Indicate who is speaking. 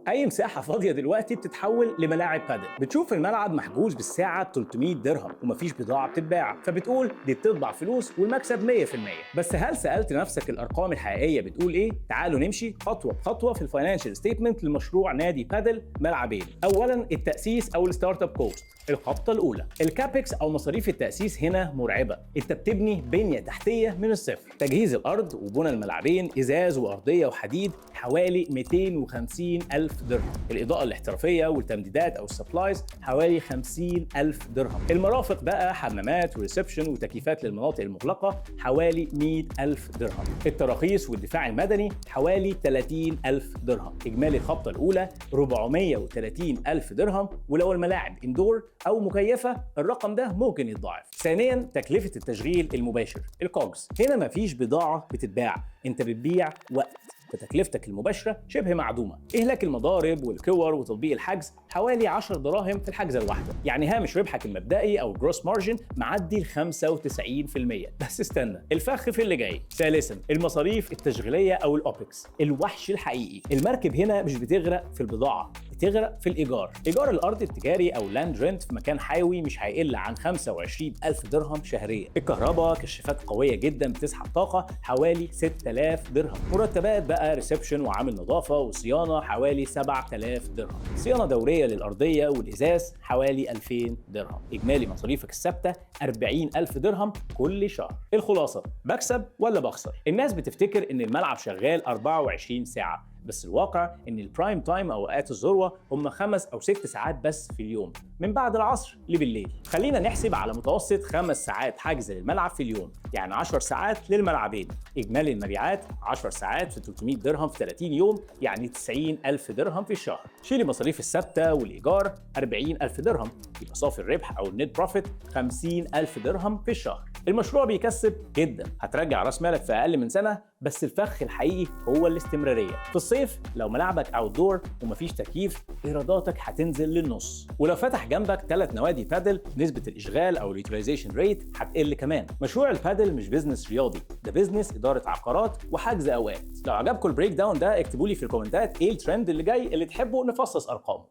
Speaker 1: اي مساحة فاضية دلوقتي بتتحول لملاعب بادل. بتشوف الملعب محجوز بالساعة ب 300 درهم ومفيش بضاعة بتتباع، فبتقول دي بتطبع فلوس والمكسب 100%. بس هل سالت نفسك الارقام الحقيقية بتقول ايه؟ تعالوا نمشي خطوة بخطوة في ال financial statement لمشروع نادي بادل ملعبين. اولا، التاسيس او ال startup cost، الخبطه الاولى. ال capex او مصاريف التاسيس هنا مرعبه. انت بتبني بنيه تحتيه من الصفر: تجهيز الارض وبنى الملعبين، ازاز وارضيه وحديد، حوالي 250 الف درهم. الاضاءة الاحترافية والتمديدات او ال supplies حوالي 50 الف درهم. المرافق بقى، حمامات و reception وتكييفات للمناطق المغلقه، حوالي 100 الف درهم. التراخيص والدفاع المدني حوالي 30 الف درهم. اجمالي الخبطه الاولى 430 الف درهم، ولو الملاعب indoor او مكيفه الرقم ده ممكن يتضاعف. ثانيا، تكلفة التشغيل المباشر، ال COGS. هنا مفيش بضاعة بتتباع، انت بتبيع وقت، فتكلفتك المباشرة شبه معدومة. إهلاك المضارب والكور وتطبيق الحجز حوالي 10 دراهم في الحجزة الواحدة، يعني هامش ربحك المبدئي أو gross margin معدي ال 95%. بس استنى، الفخ في اللي جاي. ثالثا، المصاريف التشغيلية أو ال OPEX، الوحش الحقيقي. المركب هنا مش بتغرق في البضاعة، بتغرق في الإيجار. إيجار الأرض التجاري أو land rent في مكان حيوي مش هيقل عن 25 ألف درهم شهريا. الكهرباء، كشافات قوية جدا بتسحب طاقة، حوالي 6000 درهم. مرتبات بقى، reception وعامل نظافة وصيانة، حوالي 7000 درهم. صيانة دورية للأرضية والإزاز حوالي 2000 درهم. إجمالي مصاريفك الثابتة 40000 درهم كل شهر. الخلاصة، بكسب ولا بخسر؟ الناس بتفتكر إن الملعب شغال 24 ساعة، بس الواقع ان ال prime time او اوقات الذروة هم 5 او 6 ساعات بس في اليوم، من بعد العصر لبالليل. خلينا نحسب على متوسط 5 ساعات حجز للملعب في اليوم، يعني 10 ساعات للملعبين. اجمالي المبيعات 10 ساعات في 300 درهم في 30 يوم، يعني 90 ألف درهم في الشهر. شيل المصاريف الثابتة والايجار، 40 ألف درهم، يبقى صافي الربح او ال net profit 50 ألف درهم في الشهر. المشروع بيكسب جدا، هترجع راس مالك في اقل من سنه، بس الفخ الحقيقي هو الاستمراريه. في الصيف لو ملاعبك outdoor ومفيش تكييف، ايراداتك هتنزل للنص. ولو فتح جنبك ثلاث نوادي بادل، نسبه الاشغال او ال utilization rate هتقل كمان. مشروع البادل مش business رياضي، ده business ادارة عقارات وحجز اوقات. لو عجبكم ال breakdown ده، اكتبوا لي في الكومنتات ايه الترند اللي جاي اللي تحبوا نفصص ارقامه.